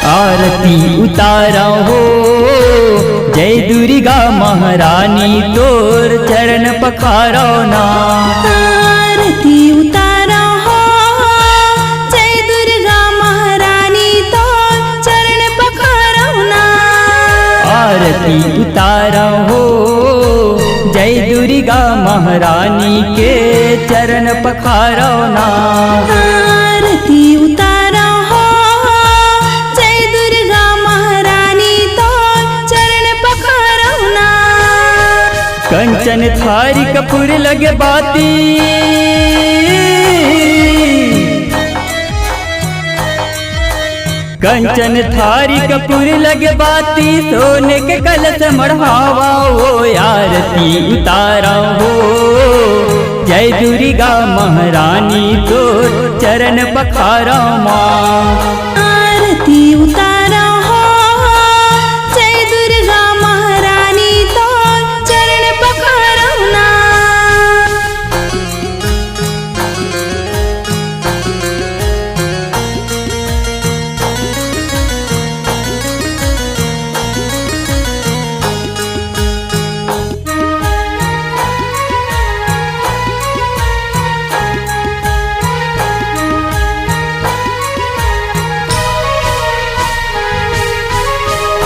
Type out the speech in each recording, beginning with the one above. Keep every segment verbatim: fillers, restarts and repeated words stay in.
आरती उतारव हो जय दुर्गा महारानी, तोर चरण पखारव ना। आरती उतारव हो जय दुर्गा महारानी, तोर चरण पखारव ना। आरती उतारव हो जय दुर्गा महारानी के चरण पखारव ना। आरती उतारव हो जय दुर्गा महारानी, तोर चरण पखारव ना। कंचन थारी कपूर लगे बाती, कंचन थारी कपूर लगे बाती, सोने के कलश मढ़ावा ओ आरती उतारव हो जय दुर्गा महारानी, तोर चरण पखारव माँ। आरती उतारव हो जय दुर्गा महारानी, तोर चरण पखारव ना।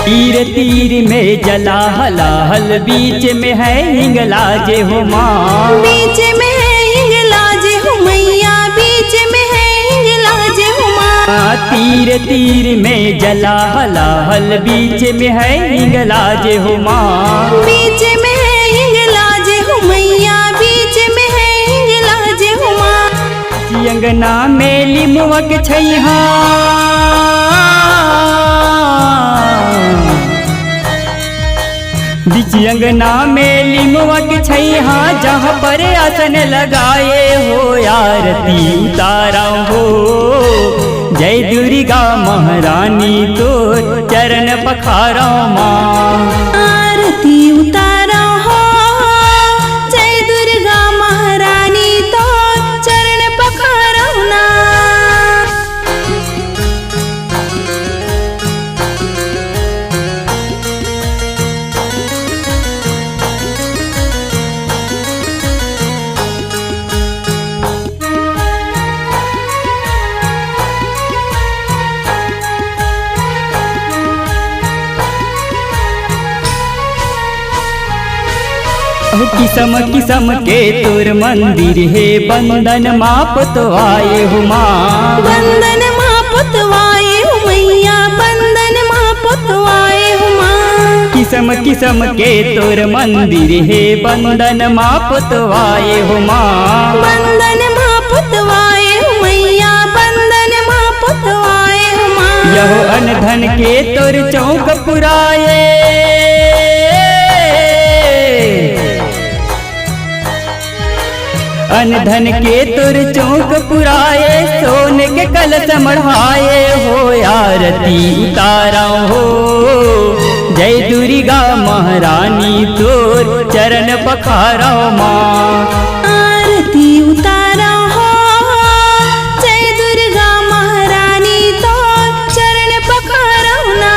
तीर तीर में जला हलाहल, बीच में है हिंगलाज हो माँ। बीच में है हिंगलाज हो मैया, बीच में है हिंगलाज हो माँ। तीर तीर में जला हलाहल, बीच में है हिंगलाज हो माँ। बीच में है हिंगलाज हो मैया, बीच में है हिंगलाज हो माँ। अंगना में लिमवा के छैहा, बीच अंगना में लिमवा के छैहा, जहाँ पर आसन लगाए हो आरती उतारव हो जय दुर्गा महारानी, तोर चरण पखारव माँ। आरती उतारव हो जय दुर्गा महारानी, तोर चरण पखारव ना। किसम किसम के तोर मंदिर हे, बंदन मा पोतवाए हो माँ। बंदन मा पोतवाए हो मैया, बंदन मा पोतवाए हो माँ। किसम किसम के तोर मंदिर हे, बंदन मा पोतवाए हो माँ। बंदन मा पोतवाए हो मैया, बंदन मा पोतवाए हो माँ। यहो अन धन के तोर चौक पुराए, अन धन के तोर चौक पुराए, सोने के कलश मढ़ाए हो आरती उतारव हो जय दुर्गा महारानी, तोर चरण पखारव माँ। आरती उतारव हो जय दुर्गा महारानी, तोर चरण पखारव ना।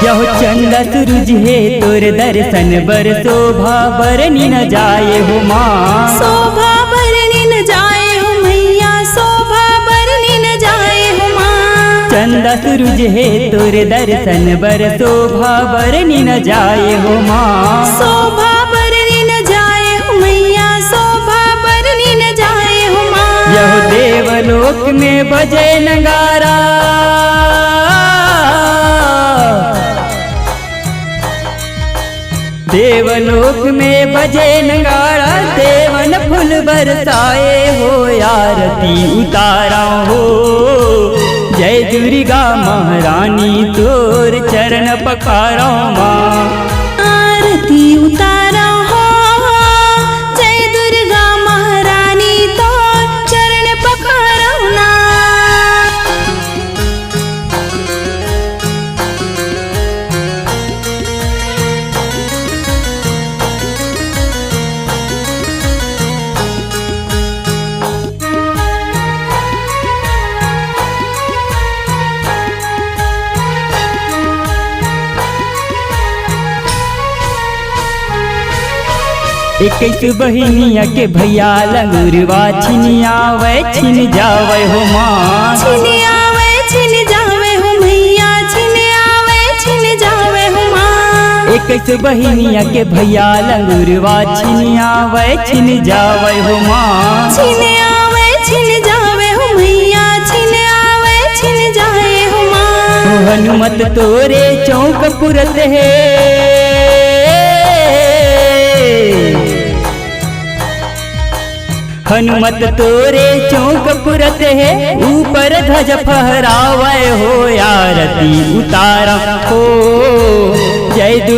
यहो चंदा सुरुज हे तोर दर्शन बर, शोभा बरनी न जाए हो माँ। शोभा बरनी न जाए हो मैया, शोभा बरनी न जाए हो माँ। चंदा सुरुज हे तोर दर्शन बर, शोभा बरनी न जाए हो माँ। शोभा बरनी न जाए हो मैया, शोभा बरनी न जाए हो माँ। यहो देवलोक में बजे नगारा, देवलोक में बजे नगाड़ा, देवन फूल बरसाए हो, आरती उतारव हो। जय दुर्गा महारानी तोर चरण पखारव माँ। आरती उतारव हो, जय इक्कीस बहिनिया के भैया लंगुरवा छिन आवै छिन जावै हो माँ। छिन आवै छिन जावै हो मैया, छिन आवै छिन जावै हो माँ। इक्कीस बहिनिया के भैया लंगुरवा छिन आवै छिन जावै हो माँ। छिन आवै छिन जावै हो मैया, छिन आवै छिन जावै हो माँ। हनुमत तोरे चौक पुरत हे। हनुमत तोरे चौक पुरत हे, ऊपर ध्वज फहरावै हो आरती उतारा हो। जय दुर्गा